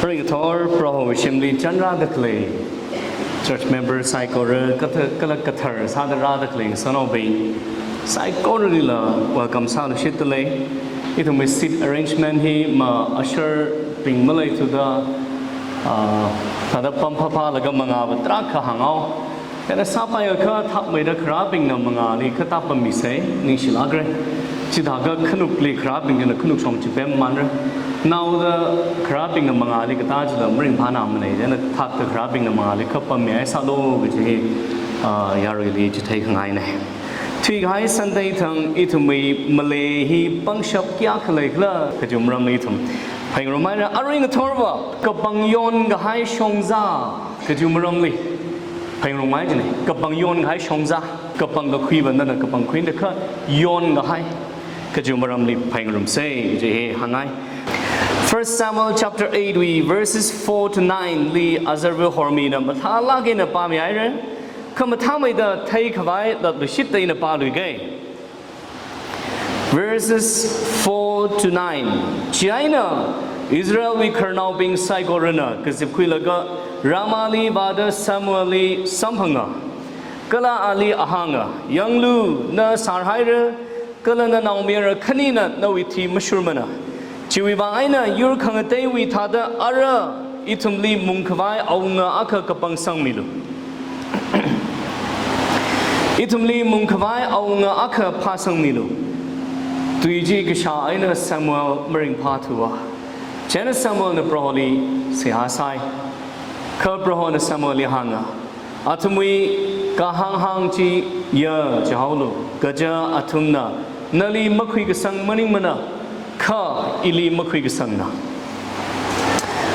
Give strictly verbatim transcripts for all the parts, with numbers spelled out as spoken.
Ringthor Proho shimli chānrāda khalei church member saikora, katha-, kala kathar sāda rāda khalei sanaobing saikoralila welcome sālushitdalei. Ithumwui seat arrangement hi ma usher bing maleithuda, ah, thāda pamphāphālaga mangāva tarākha hāngao. Kha sāpaiakha thakmeida kharābingna mangāli kha tāpammisei, ningshilākra. Chithākha khanukli kharābing china khanuk shong chipemmanra. Naoda kharābingna mangāli katā chila maringphānamanei, china thakta kharābingna mangāli kha pammi haisālu kaji hi, ah, yaruili chitheikhangainei. Thuikahai Sunday thang ithumwui malei hi pangshap kayākha leikhala kaji maramli ithum phaningrumhaira. Aring athorva, kapang yonkahai shongzā kaji maramli phaningrumhai jina. Kapang yonkahai shongzā, kapang kakhuiva nana kapang khuida kha yonkahai kaji maramli phaningrumsei kaji hi hāngngai. First Samuel chapter eight wui verses four to nine li azarva hormina mathālāk eina pāmihaira. Kha mathāmeida theikhavai latlushitda ina pāluiga. Verses four to nine. Chieina Israelwui khararnaobing saikorana kazipkhuilaga Ramali vāda Samuelli samphanga. Kala ali ahānga, "Yanglu, na sārhaira, kala nanaomayara khanina nawui thi mashurmana. Chiwui vang eina yur khangateiwui thāda ara ithumli mungkhavai awunga akha kapangsangmilu. Ithumli mungkhavai awunga akha phāsangmilu." Tui chi kashā eina Samuel maringphāthuwa. Chieina Samuelna Proholi seihā sāi. Kha Prohona Samuelli hānga, "Athumwui kahānghāng chi ya chihaolu, kaja athumna nali makhuikasang maningmana, kha ili makhuikasangna.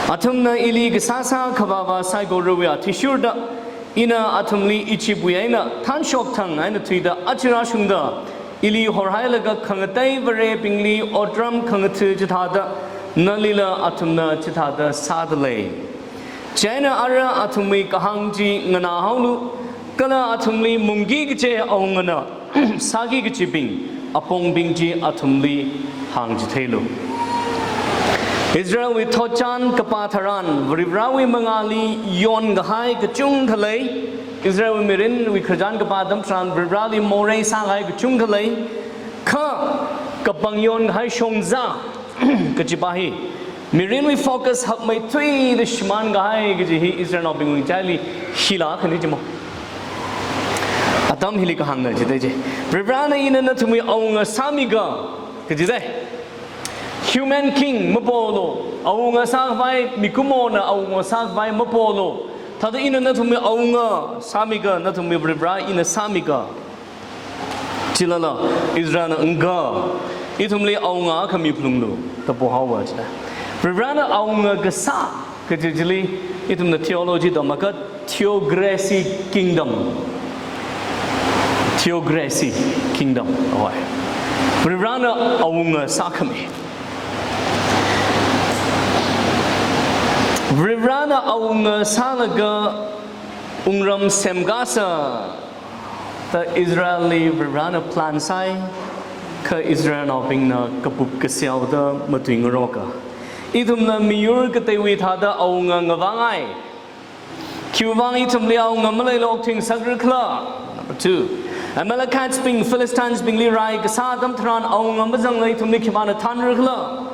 Athumna ili kasāsā khavāvā saikorawui athishurda, ina athumli Egyptwui eina thanshok thang eina thuida aja rāshungda, ili horhailaga khangatei varebingli otram khangatha chithāda, nalila athumna chithāda sādalei. Chieina ara athumwui kahāng chi nganāhaolu, kala athumli mungki kachi awungana sāki kachibing apongbing chi athumli hāngchitheilu." Israelwui thotchan kapā tharan Varivarawui mangāli yonkahai kachungkha lei. Israelwui mirinwui khararchan kapā atam tharan Varivarali morei sākahai kachungkha lei. Kha kapang yonkahai shongzā kajipa hi mirinwui focus hakmeithuida shimānkahai kaji hi Israelnaobingwui ngachaili hila khani jimo. Atam hili kahāngna jidei chi. Varivarana ina nathumwui awunga sāmiga kajidei. Human king mapolu, awunga sākhavai mikumona awunga sākhavai mapolu. Thāda ina nathumwui awunga sāmiga, nathumwui Varivara ina sāmiga. Chilala Israelna ngaka, ithumli awunga akha miphalunglu, da pohaowa chida. Varivarana awunga kasā kaji chili, ithumna theology tamkha theocracy kingdom. Theocracy kingdom. Hoi. Varivarana awunga sākhami. Varivarana awunga sālaga wungram semkasa da Israelli Varivarana plan sāi, kha Israelnaobingna kapup kaseoda matuingaroka. Ithumna miyur kateiwui thāda awunga ngavāngai. Khiwuivang ithumli awunga maleilok thingsakrakhala? Number two, Amalekites bing, Philistines bingli rai kasā atam tharan awunga mazangla ithumli khipāna thanrakhala?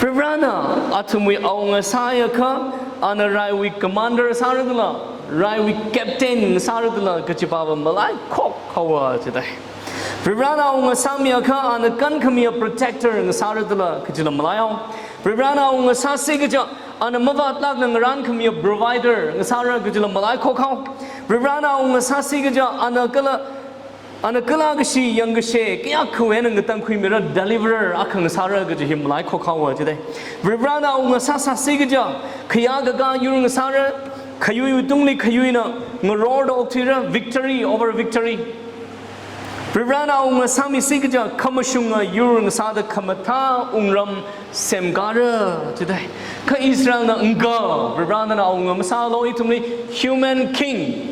Varivarana athumwui awunga sāakha, ana raiwui commander sārakhala, raiwui captain sārakhala, kachipava malaikhok haowa jidei. Varivarana awunga sāmiakha, ana kankhamiya protector ngasārakhala, kajila malaihao. Varivarana awunga sāsi kaja, ana mavātlākna ngarānkhamiya provider ngasāra, kajila malaikhok hao. Varivarana awunga sāsi kaja, ana kala, ana kala kashi yangkashe kayākhawui eina ngatangkhuimira, deliverer akha ngasāra kaji hi malaikhok haowa jidei. Varivarana awunga sāsāsi kaja, khayā kakā yur ngasāra, khayuiwui tungli khayuina ngarorda okthuira, victory over victory. Varivarana awunga sāmisi kaja, khamashunga yur ngasāda khamathā wungram semkara jidei. Kha Israelna ngaka, Varivarana awunga masālu, ithumli human king,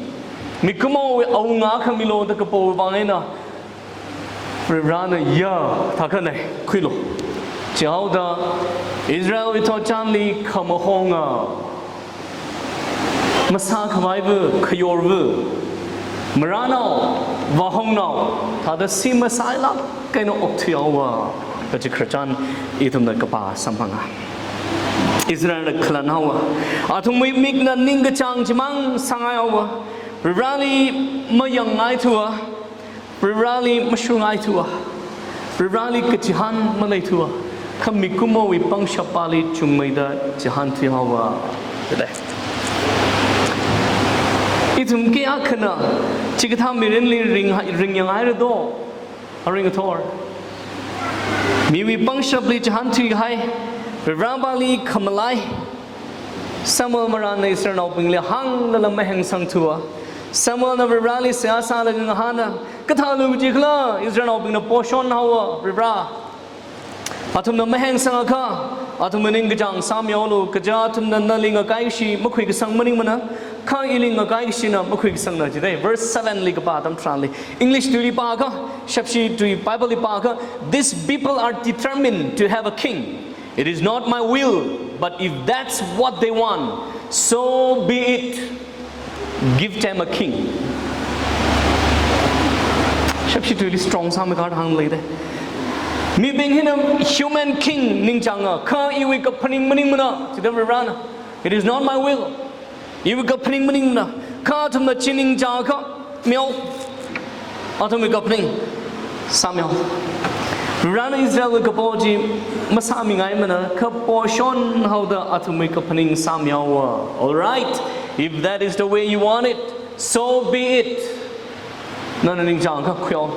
mikumowui awunga akha milu da kapo vang eina, Varivarana ya thākhanei, khuilu. Chihaoda Israelwui thotchanli khamahonga, masākhavaiva, khayorva, marānao, vāhongnao, thāda si masāilāk eina okthuihaowa, kaji khararchan ithumna kapā samphanga. Israelna khalan haowa. Athumwui mikna ningkachāng chimang sāngaihaowa. Varivarali mayangngaithuwa. Varivarali mashurngaithuwa. Varivarali kachihān maleithuwa. Kha mikumowui pangshapāli chungmeida chihānthuihaowa. Jidalei. Ithum kayākhana chikathā mirinli ring, ringyangngaira do. Aring athor. Miwui pangshapli chihānthuikahai, Varivarali khamalai. Samuel marānna Israelnaobingli hānglala mahengsangthuwa. Samuelna Varivarali seihā sālaga ngahāna, kathālu jikhala Israelnaobingna poshon haowa, Varivara. Athumna mahengsangakha, athumwui ningkachāng sāmihaolu, kaja athumna nali ngakaikashi makhuikasang maningmana, kha ili ngakaikashina makhuikasangna jidalei. Verse seven li kapā atam tharanli. English tuili pākha, Shepshi tui Bible li pākha, "These people are determined to have a king. It is not my will, but if that's what they want, so be it. Give them a king." Shepshi tuili strong sāmikahai hāngda leidalei. Mibing hina human king ningchānga, kha iwui kaphaning maningmana, jidalei Varivarana. "It is not my will." Iwui kaphaning maningmana, kha athumna chi ningchāngakha, mihaolu. Athumwui kaphaning sāmihaolu. Varivarana Israelwui kapo chi masāmingaimana, kha poshon haoda athumwui kaphaning sāmihaowa. "All right, if that is the way you want it, so be it. Nana ningchāngakha khuihaolu."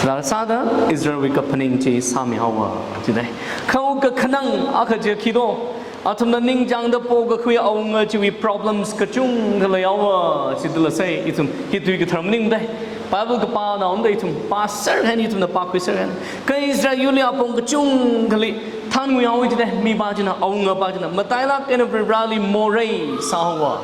Thāda sāda Israelwui kaphaning chi sāmihaowa, jidalei. Kha kakhanang akha chi khi do, athumna ningchāngda pokakhui awunga chiwui problems kachungkha leihaowa, jidalei sai, ithum hi tui kathar maningdalei. Bible kapānaonda ithum pāser haina, ithumna pākhuiser haina. Kha Israel yurli apong kachungkhali thānnguihaowa jidalei, mipā china, awungapā china, matailāk eina Varivarali morei sāhaowa.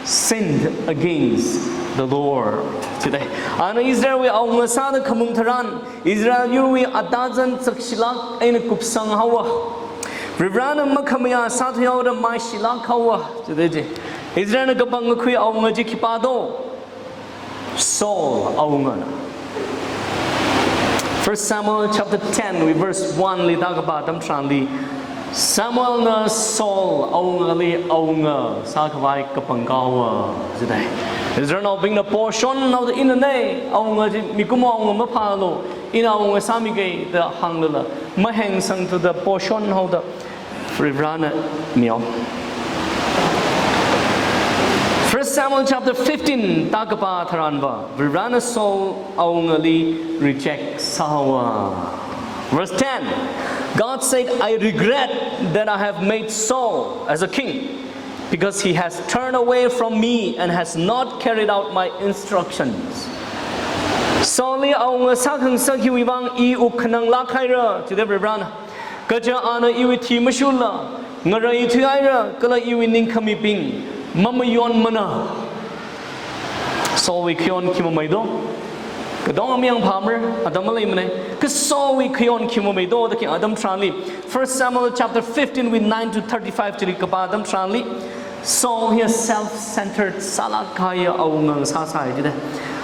Sinned against the Lord. Jidalei. Ana Israelwui awunga sāda khamung tharan, Israel yurwui atazan chakshilāk eina kupsanghaowa. Varivarana makhamayā sāthuihaoda maishilāk haowa. Jidalei chi. Israelna kapangkakhui awunga chi khipā do? Saul awungana. First Samuel chapter ten wui verse one li da kapā atam tharanli, Samuelna Saul awungali awunga sākhavai kapangkā haowa, jidalei. Israelnaobingna poshon haoda, ina nei awunga chi, mikumo awunga maphālu, ina awunga sāmikei da hānglala, mahengsangthuda poshon haoda Varivarana mihaowa. First Samuel chapter fifteen da kapā tharanva, Varivarana Saul awungali reject sāhaowa. Verse ten, God said, "I regret that I have made Saul as a king, because he has turned away from me and has not carried out my instructions." Saulli awunga sākhangasak hiwui vang i wukkhananglāk haira, jidalei Varivarana. Kaja ana iwui thi mashurla, ngareithui haira, kala iwui ningkhamibing mamayonmana. Saulwui khayon khi mamei do? Katonga mayangphāmara, atam maleimana. Kha Saulwui khayon khi mamei do da khi atam tharanli, First Samuel chapter fifteen wui nine to thirty-five chili kapā atam tharanli, Saul hi self-centered sālāk kahai awunga sāsai jidalei.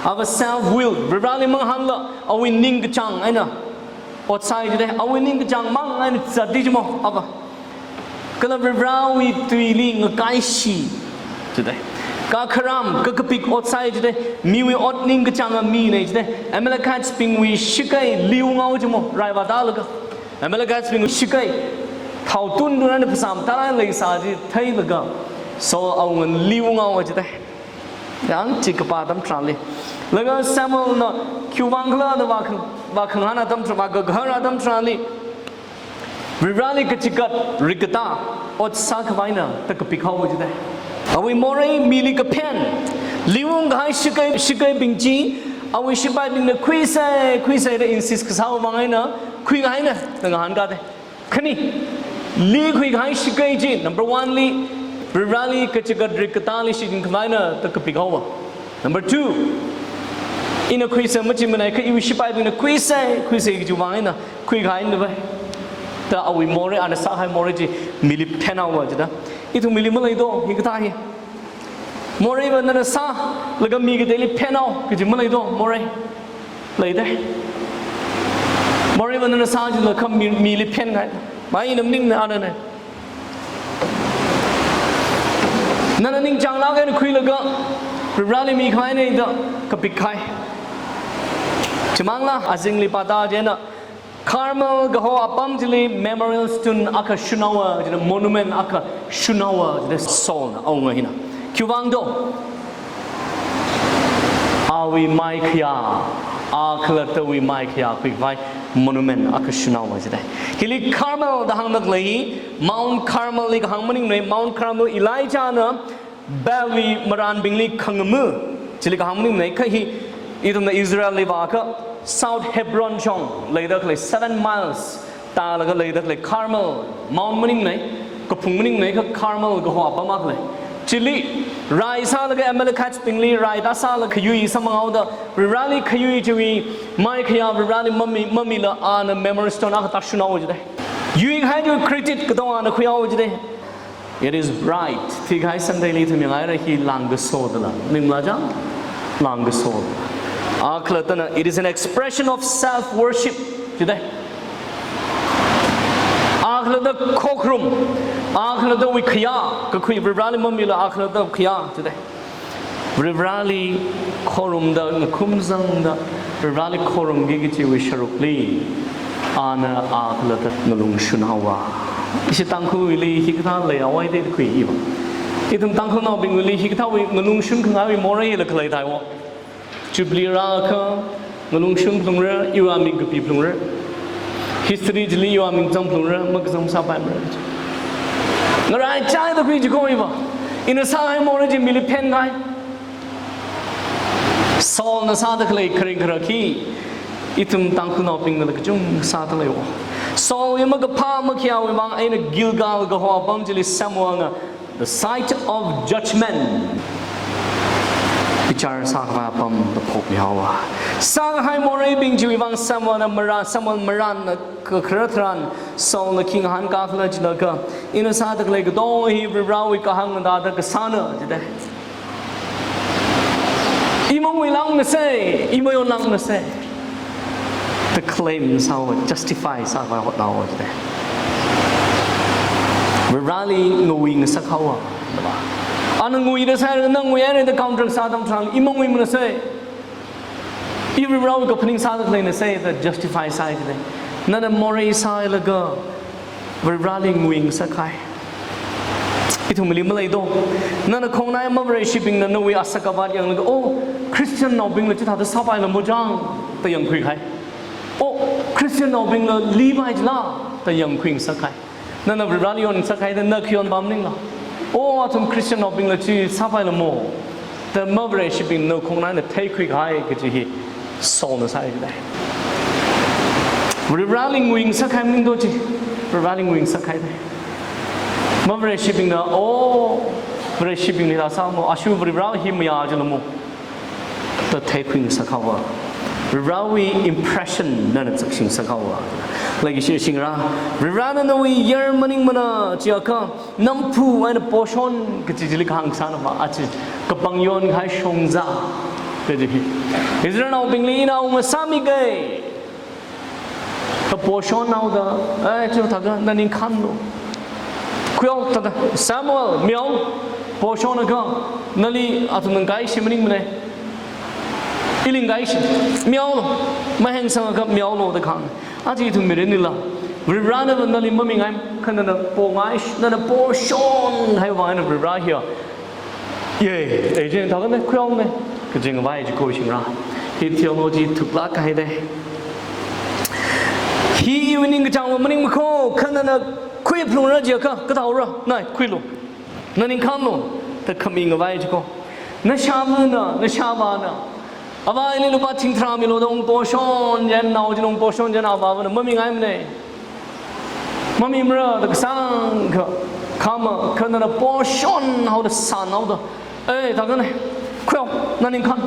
Ava self-willed, Varivarali mangahānla, awui ningkachāng eina ot sāi jidalei, awui ningkachāng mang eina zat di jimo, ava. Kala Varivarawui tuili ngakaishi jidalei. Kakharam, kakapik ot sāi jidalei, miwui ot ningkachānga mina jidalei. Amalekites bingwui shakei liungao jimo, rai vātālaga. Amalekites bingwui shakei, thao tun tun eina phasā matālāk leisā chi theilaga, Saul awungana liungao jidalei. Yang chi kapā atam tharanli. Laga Samuelna khiwui vang khala da vākhang, vākhangahān atam tharan, vākagahar atam tharanli, Varivarali kachigat rikkatā ot sākhavaina da kapik haowa jidalei. Awui morei mili kaphen, liung kahai shakei, shakeibing chi, awui shipaibingna khuisai, khuisai da insist kasāwui vang eina, khuikahaina da ngahānkā dei. Khani, likhui kahai shakei chi, number one li, Varivarali kachigat rikkatāli shichinkhavaina da kapik haowa. Number two, Ina khuisa machimanei kha iwui shipaibingna khuisa, khuisa kajiwui vang eina khuikahai nava. Da awui morei, ana sākahai morei chi mili phenhaowa jida. Ithum mili maleido, hikathā hi. Moreiva nana sālaga mi kateili phenhao kaji maleido, morei. Leida. Moreiva nana sā jilaga mi, mili phenkahai. Mai ina maningna anana. Nana ningchānglāk eina khuilaga Varivarali mikahai nei da kapikhai. Chimangla azingli pāda jina Carmel kaho apam chili memorial stone akha shunhaowa, jina monument akha shunhaowa, jina Saulna awunga hina. Khiwuivang do? Awui maikhayā, a khalattawui maikhayā khuikhavai monument akha shunhaowa jida. Hili Carmel da hāngda khalei hi, Mount Carmel li kahāng maningnei, Mount Carmel Elijahna Baalwui marānbingli khangamu, chili kahāng maningnei, kha hi ithumna Israelli vākha South Hebron shong leida khalei seven miles tālaga leida khalei Carmel Mount maningnei, kaphung maningnei kha Carmel kaho apam akha lei. Chili rai sālaga Amalekites bingli rai tāsālaga khayui samphanghaoda Varivarali khayui chiwui maikhayā Varivarali mami, mamila ana memorial stone akha tāshunhaowa jida. Yuikahai chiwui credit katongana khuihaowa jida. It is right. Thikahai Sunday li ithum yangngaira hi langkaso dala. Maningmala chang? Langkaso. A khalattana, it is an expression of self-worship jida. A khalatta khokharum, a khalattawui khayā, kakhui Varivarali mamila a khalatta khayā jida. Varivarali khorumda, ngakhumzangda, Varivarali khorumki kajiwui sharukli, ana a khalatta ngalung shunhaowa. Ishi Tangkhulwuili hikathā leihaowa da khuiya. Ithum Tangkhulnaobingwuili hikathāwui ngalung shunkhangai morei la khalei thaiwo. Jubilee rākha, ngalung shunphalungra, iwui aming kapiphalungra. History chili iwui aming zangphalungra, makazang sāpaimara. Ngaraichāda khui jiko iva. Ina sāhai morei chi mili phenkahai. Saulna sāda khalei kharing kharak hi ithum Tangkhulnaobingnala kachung sāda leiwo. Saulwui makaphā makhayāwui vang eina Gilgal kaho apam chili semwanga, the site of judgment. Bichar sākhavai apam da phokmihaowa. Sākahai moreibing chiwui vang Samuelna marān, Samuel marānna kakharar tharan Saulna khi ngahānkā khala jilaga, ina sāda khalei katonga hi Varivarawui kahāngna da kasāna jida. I mangui langna se, i mayon langna se. The claim sāhaowa, justify sākhavai hotnahaowa jida. Varivarali ngui ngasakhaowa. Ana nguida sāra, na ngui haira da counter sā atam tharan, i manguimana se. I Varivarawui kaphaning sāda khaleina se da justify sāi jida. Nana morei sālaga Varivarali ngui ngasakhai. Ithumli maleido. Nana khongnai mavareishibingna nawui asak avat yanglaga, oh, Christiannaobingla chithāda sāpaila mo chang, da yangkhuikahai. Oh, Christiannaobingla lipai jila, da yangkhui ngasakhai. Nana Varivarali yon ngasakhai da na khayon pam maningla. Oh, athum Christiannaobingla chi sāpaila mo, da mavareishibingna khongnaina theikhuikahai kaji hi Saulna sāi jida. Varivarali ngui ngasakhai maningdo chi. Varivarali ngui ngasakhai da. Mavareishibingna, oh, vareishibingli la sāmo, ashi Varivara hi mayā jila mo, da theikhui ngasakhaowa. Varivarawui impression nana zakshi ngasakhaowa. Leikashi shingra, Varivarana nawui yar maningmana chiakha, namphu eina poshon kaji chili kahāng sāna va, achi kapang yonkahai shongza kaji hi. Israelnaobingli ina ungasāmikei. Kaposhonhaoda, eh, chithākha na ningkhānlu. Khuihaoda, Samuel, mihaolu, poshonakha, nali athumna ngakaishi maningmana. Ili ngakaishi, mihaolu, mahengsangakha mihaolu da kahāng. Aja ithum mirinlila, Varivarana nali mamingai, kha nana pongaishi, nana poshonhai vang eina Varivara hiya, ye, eh, jin thākhanei, khuihaonei, kaji ngavai jiko shingra. Hi theology thuklāk kahai da. Hi iwui ningkachāng maningmakho, kha nana khuiphalungra jiakha, kathāhaora, nai, khuilu. Na ningkhānlu, da khami ngavai jiko. Nashāvana, nashāvāna, avā ili lupā thingtharā milu da ungposhon jan, nao china ungposhon jan avāvana mamingaimana. Mamimara da kasāngkha, khamā, kha nana poshonhaoda sānhaoda, eh, thākhanei, khuihao, na ningkhān.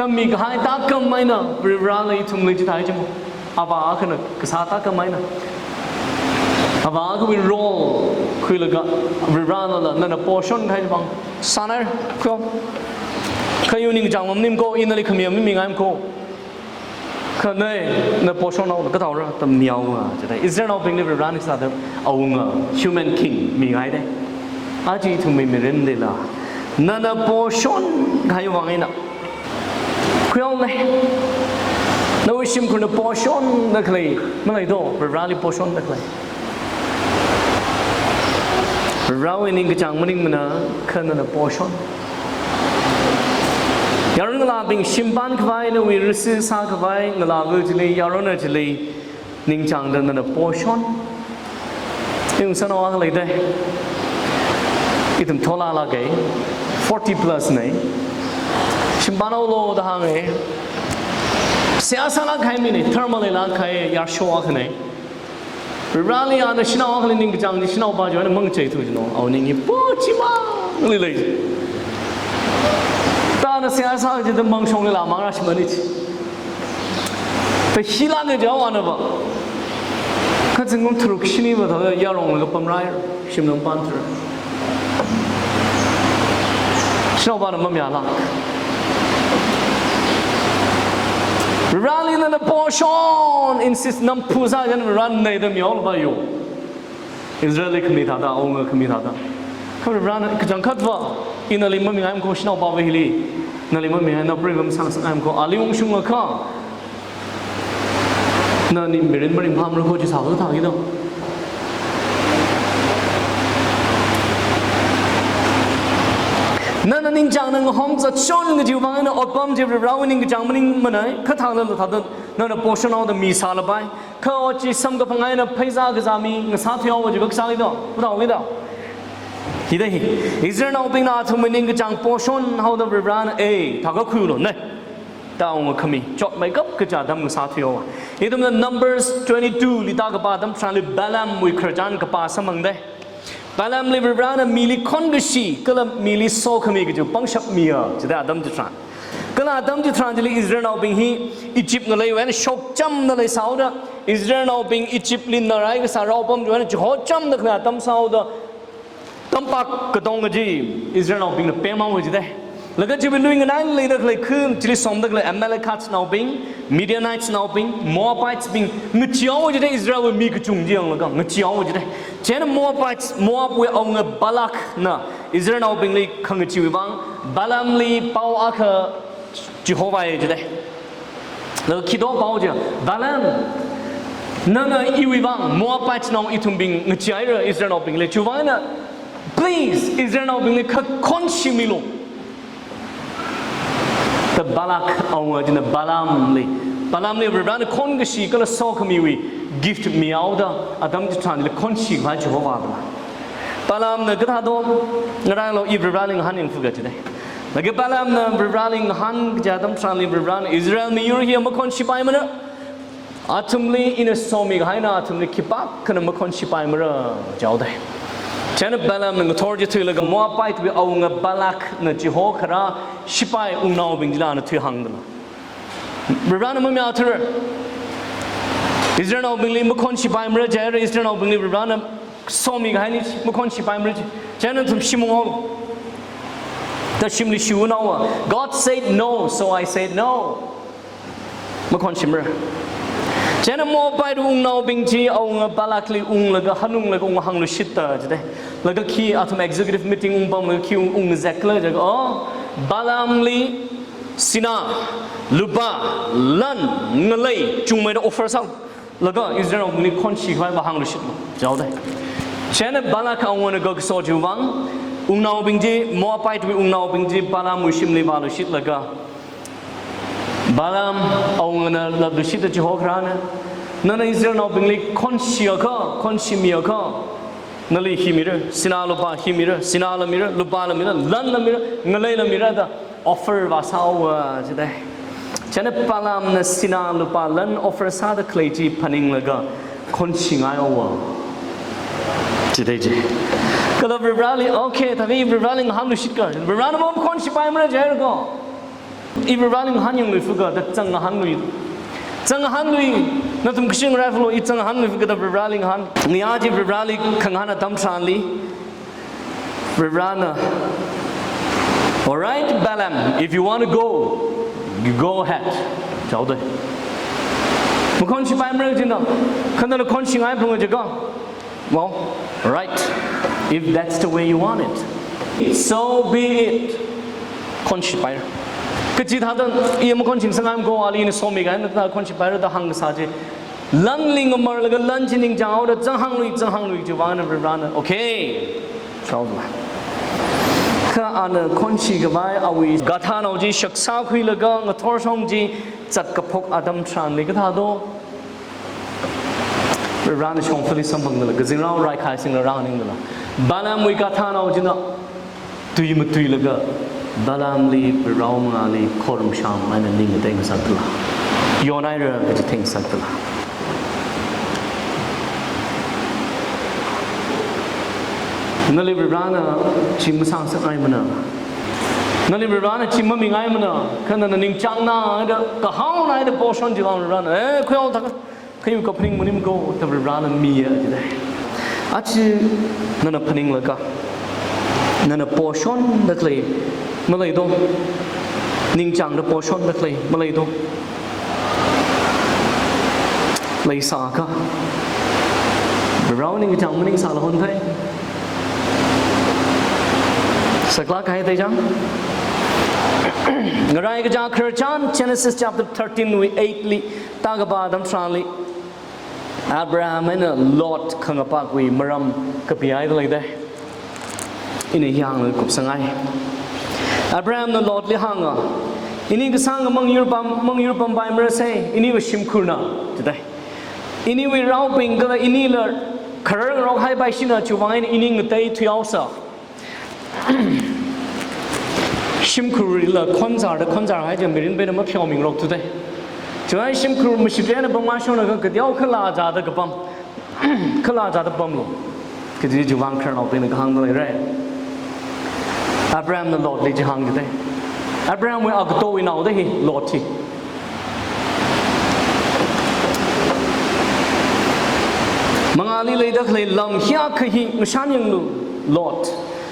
Mikahai tākam eina Varivarāna ithumli chithāi chimo. Avā akhana kasā tākam eina, avā akhawui role khuilaga Varivarānala nana portion kahai vang sānai kho. Kha iwui ningchāng mamaningko, ina nali khami mamingaimako. Kha nana portion haoda kathāra da mihaowa jida. Israelnaobingli Varivarāna sāda awunga human king mingaida. Aja ithumwui mirinlila nana portion kahai vang eina khuihaole. Nawui shimkhurna portion da khalei maleido, Varivarāli portion da khalei. Varivarāwui ningkachāng maningmana, kha nana portion. Yaron ngalābing shimpān khavai, nawui risi sākhavai ngalāva chili, yarona chili ningchāngda nana portion. Ungsanao akha leida. Ithum tholālāka, forty plus na. Shimpān haolo da hānga. Seihā sālāk kahai mina, tharmaleilāk kahai yarsho akhana. Varivarāli ana shanao akhali ningkachāng chi, shanaopa chiwui eina mangacheithu jino. Awui ning hi pochimangli lei. Thāda seihā sā jida mangshonglila mangrāshimana chi. Thāda hilāka jihaowa nava. Kha zingkum tharuk shiniva thāda yaronglaga pamrai, shimli mapanthar. Shanaopana mamayālāk. Varivarāli nana portion insist namphu sā jan Varivarāna da mihaolapa yo. Israelli khami thāda, awunga khami thāda. Kha Varivarāna kachangkhatva, ina nali mamingaimako, shanaopava hili nali mamingai, napreiva masangsakngaimako, ali ungshungakha nani mirin maringphāmara kho chi sālu thākida. Nana ningchāngna ngahom zatshon kajiwui vang eina otpam chi Varivarāwui ningkachāng maningmana, kha thālala thāda nana portion haoda misālapai. Kha ot chi samkaphang eina pheisā kazā mi ngasāthuihaowa jiakha kasā leida, kathā leida. Hithāda hi, Israelnaobingna athumwui ningkachāng portion haoda Varivarāna, eh, thākha khuilu na da awunga khami chotmeikap kaja atam ngasāthuihaowa. Ithumna Numbers twenty-two li tākapā atam tharanli Balaamwui khararchan kapā samphangda. Balaamli Varivarāna mili khonkashi kala mili sokhami kaji pangshap miya jida atam chitharan. Kala atam chitharan chili Israelnaobing hi Egypt ngaleiwui eina shokchamda leisāhaoda, Israelnaobing Egyptli narai kasā raopam chiwui eina chihochamda khalei atam sāhaoda, tampak katonga chi Israelnaobingna pemhaowa jida. Laga chiwui lui nganai leida khalei khun chili somda khalei Amalekites naobing, Midianites naobing, Moabites bing ngacheehaowa jida, Israelwui mi kachung chi yanglaga ngacheehaowa jida. Chieina Moabites, Moabwui awunga Balakna Israelnaobingli khangacheewui vang Balaamli pao akha chihovāya jida. Laga khi do pao chi, Balaam, nana iwui vang Moabites nao ithumbing ngacheehaira Israelnaobingli. Chiwui vang eina, please, Israelnaobingli kha khonshimilu da Balak awunga china Balaamli, Balaamli Varivarāna khonkashi kala sokhamiwui gift mihaoda atam chitharanli khonshi khavai chihovāda. Balaamna kathā do, ngarailu, i Varivarāli ngahānyangfuka jida. Laga Balaamna Varivarāli ngahān kaja atam tharanli Varivarāna Israel miyur hi makhonshipaimana. Athumli ina somi kahaina athumli khipākhana makhonshipaimara jihaoda. Chieina Balaamna ngathor chithuilaga Moabitewui awunga Balakna chihokharā shipai wungnaobing chila ana thuihāngda. Varivarāna mamayāthura. Israelnaobingli makhonshipaimara jihaira, Israelnaobingli Varivarāna somi kahaina chi makhonshipaimara chi. Chieina nathum shim unghaolu da shimli shiunghaowa. God said no, so I said no. Makhonshimara. Chieina Moabite wungnaobing chi awunga Balakli unglaga hanunglaga unghāngluishitta jida. Laga khi athum executive meeting ungpamlaga khi ung, ungzekla jiakha, oh, Balaamli sinā, lupā, lan, ngalei chungmeida offer sālaga Israelnaobingli khonshi khavaiva hāngluishitlu jihaoda. Chieina Balak awungana kakaso chiwui vang wungnaobing chi, Moabitewui wungnaobing chi Balaamwui shimli vāluishitlaga, Balaam awungana lapluishitta chihokharāna, nana Israelnaobingli khonshiakha, khonshimiakha, nali hi mira, sinā lupā hi mira, sināla mira, lupāla mira, lanla mira, ngaleila mira da offer vāsāhaowa jida. Chieina Balaamna sinā lupā lan offer sāda khalei chi phaninglaga khonshingaihaowa jida ji. Kala Varivarāli, okay, thākha Varivarāli ngahānluishitka. Varivarāna makhonshipaimara jihaira kho. I Varivarāli ngahānyangluifa kha da zangngahānlui. Zangngahānlui, nathum kashing rifle i zangngahānluifa kha da Varivarāli ngahān. Ngayā chi Varivarāli khangahān atam tharanli, Varivarāna, "All right, Balaam, if you want to go, you go ahead." Chaodai. Makhonshipai mara jina, kha nana khonshingai phunga jikha. Well, right. If that's the way you want it, so be it. Khonshipai. Kachi thāda, i makhonshisangai ko ali ni somi ga na khonshipai da hāngsa chi. Lanli ngamarlaga lan chi ningchānghaoda zanghānglui, zanghānglui chiwui vāngna Varivarāna. Okay. Chaodai. Kha ana khonshikhavai awui gadhanao chi shaksā khuilaga ngathor shong chi zat kaphok atam tharanli kathā do. Varivarāna shongfali samphangdala, kazingrao raikhai singla rāningdala, Balaamwui gadhanao china tui matuilaga, Balaamli Varivarāwui mangāli khorumsham eina ning ngateisakdala, yonhaira kaji theingasakdala. Nali Varivarāna chi masāngasakngaimana. Nali Varivarāna chi mamingaimana. Kha nana ningchāngna da, kahaona da portion chiwui vāng Varivarāna, eh, khuihaothaka, kha iwui kaphaning maning ko da Varivarāna miya jidai. Achi nana phaninglaga, nana portion da khalei malei do. Ningchāngda portion da khalei malei do. Leisākha, Varivarāwui ningkachāng maningsāla honthei. Saklāk kahai theichang. Ngaraikachā khararchan Genesis chapter thirteen wui eight li tākapā atam tharanli, Abraham eina Lot khangapakwui maram kapihaida leidai. Ina hiyāngna kupsangai. Abrahamna Lotli hānga, "Ini kasāngkha mangyur pam, mangyur pampai marasei, iniwui shimkhurna," jidai. "Iniwui raobing kala inila kharar ngarok haipaishina, chiwui vāng eina ini ngatei thuihaosa." Shimkhurlila khonzarda khonzarhai chi mirin peina mapheomingarok thuthei. Chiwui vāng shimkhur mashit eina pamngai shonakha kateo khalā zāda kapam. Khalā zāda pamlu. Kaji chiwui vāng khararnaobingna kahāngda leira. Abrahamna Lotli chi hāngkida. Abrahamwui agatowui nao da hi Lot hi. Mangāli leida khalei lam hiyākha hi ngashan yanglu, Lot.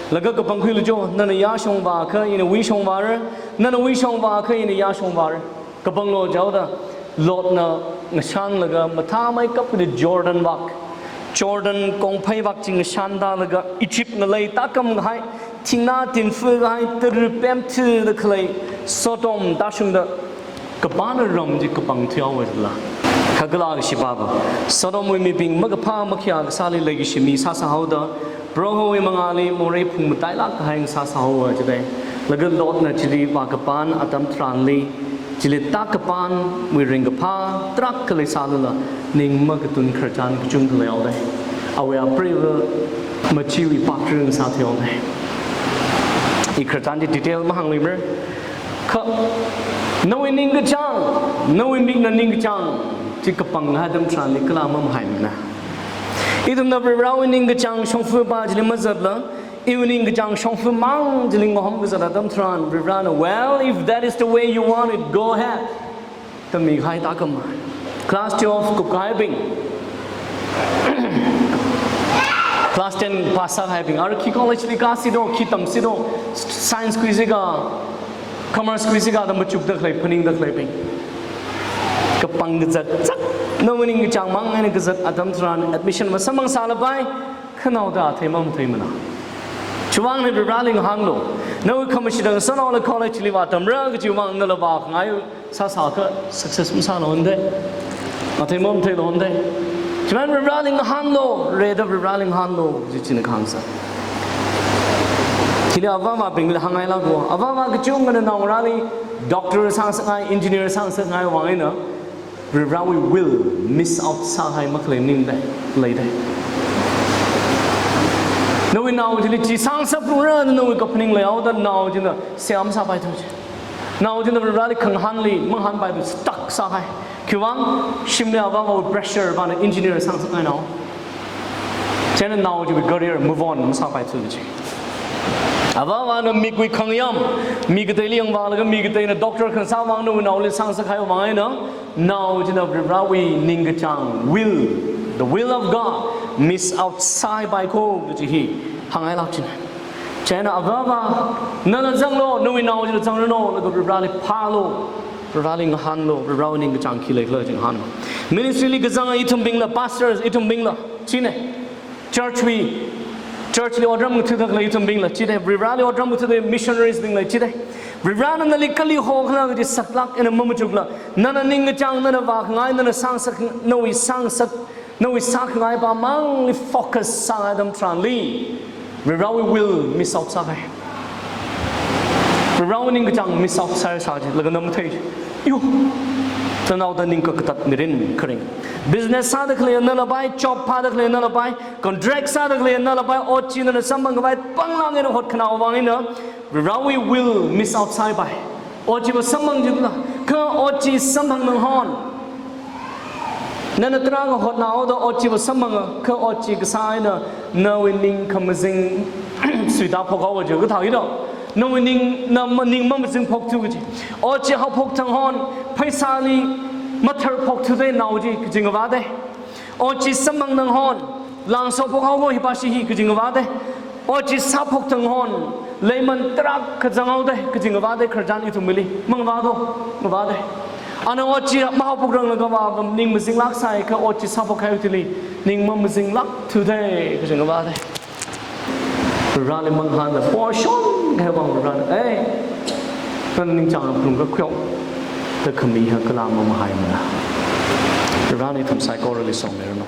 Laga kapangkhuilu jo, nana yāshong vākha ina wuishong vāra, nana wuishong vākha ina yāshong vāra. Kapanglu jaoda, Lotna ngashanlaga mathāmeikap kida Jordan vak, Jordan kongphei vak chi ngashantālaga Egypt ngalei tākam kahai, thingna tinfa kahai, tara pemthida khalei Sodom tāshungda, kapāna ram chi kapang thuihaowa jila. Kha kala kashi pāva, Sodomwui mibing makaphā makhayā kasāli leikashi mi sāsāhaoda, Prohowui mangāli morei phung matailāk kahai ngasāsāhaowa jidai. Laga Lotna chili vākapān atam tharanli, chili tākapānwui ringkaphā tarākha leisālala, ning makatun khararchan kachungkha leihaodai. Awui apreiva machiwui pātru ngasāthuihaodai. I khararchan chi detail mahāngluimara. Kha nawui ningkachāng, nawui mikna ningkachāng chi kapang atam tharanli kala mamahaimana. Ithumna Varivarāwui ningkachāng shongfa pā chili mazatla, iwui ningkachāng shongfa mang chili ngahom kazat atam tharan, Varivarāna, "Well, if that is the way you want it, go ahead." Tammi kahai tākam. Class twelve kupkahaibing, class ten pass sākahaibing, ara khi college li kāsi do, khi tamsi do, science khuisi kha, commerce khuisi kha da machukda khalei, phaningda khaleibing. Kapang kazat zat, nawui ningkachāng mang eina kazat atam tharan admission va samphang sālapai, kha naoda athei mamatheimana. Chiwui vāngna Varivarāli ngahānlu. Nawui khamashitang sanaola college li vātamra kajiwui vāng nala vākhangai sāsākha success masāla honthei. Athei mamatheila honthei. Chiwui vāng Varivarāli ngahānlu, rida Varivarāli ngahānlu, kaji china kahāngsa. Chili avāvābingli hāngngailāka. Avāvā kachungkhana naongarāli doctor sāngasakngai, engineer sāngasakngai vāng eina, Varivarāwui will miss out sāhai makhalei ning dai, leidai. Nawui nao chili chi sāngasakphungra da nawui kaphaning leihaoda nao china seihā masāpaithu chi. Nao china Varivarāli khangahānli mangahānpaithu, stuck sāhai. Khiwui vāng, shimli avāvāwui pressure vāna engineer sāngasakngai nao. Chieina nao chiwui career move on masāpaithu chi. Avāvana mikwui khangayam, mi kateili yangvālaga mi kateina doctor khangasā vang nawui naoli sāngasakhai vang eina, nao china Varivarawui ningkachāng will, the will of God, miss out sāpai ko kaji hi hāngngailāk china. Chieina avāva, nala zanglu, nawui nao chila zangranu, laga Varivarali phālu, Varivarali ngahānlu, Varivarawui ningkachāng khi leikhala chi ngahānlu. Ministry li kazanga ithumbingla, pastors ithumbingla, china. Church wui, church li otram ngathāda khalei ithumbingla chida, Varivarali otram ngathāda missionaries bingla chida. Varivarana nali kali hokhala kaji saklāk eina mamachukla, nana ningkachāng, nana vākhangai, nana sāngasak, nawui sāngasak, nawui sākhangai pamangli focus sāngai atam tharanli, Varivarawui will miss out sāhai. Varivarawui ningkachāng miss out sāsā chi, laga na mathei. Yo, tanaoda ning kakatat mirin kharing. Business sāda khalei nalapai, job phāda khalei nalapai, contract sāda khalei nalapai, ot chi nana samphang khavai panglāk eina hotkhanao vang eina, Varivarawui will miss out sāpai. Ot chiva samphang jitla, kha ot chi samphangna hon, nana tarākha hotnaoda ot chiva samphanga, kha ot chi kasā eina nawui ning khamazing suitā phokhaowa chi kathā hina. Nawui ning, na ma-, ning mamazing phokthu kaji. Ot chi haophok thang hon, pheisāli mathar phokthuda nao chi kaji ngavāda. Ot chi samphangna hon, langso phokhaowa hipa shi hi kaji ngavāda. Ot chi sāphok thang hon, leiman tarākha zanghaoda kaji ngavāda, khararchan ithumli. Mangavādo, ngavāda. Ana ot chi mahaophokranglakha va, va ning mazinglāk sāi, kha ot chi sāphokhaiwui thili ning mamazinglāk thuda kaji ngavāda. Varivarali mangahānla, portion kahai vang Varivarana, ei, nana ningchāng phalung kakhuihaowa da khami ha kala mamahaimana. Varivarana ithum saikorali somiranu.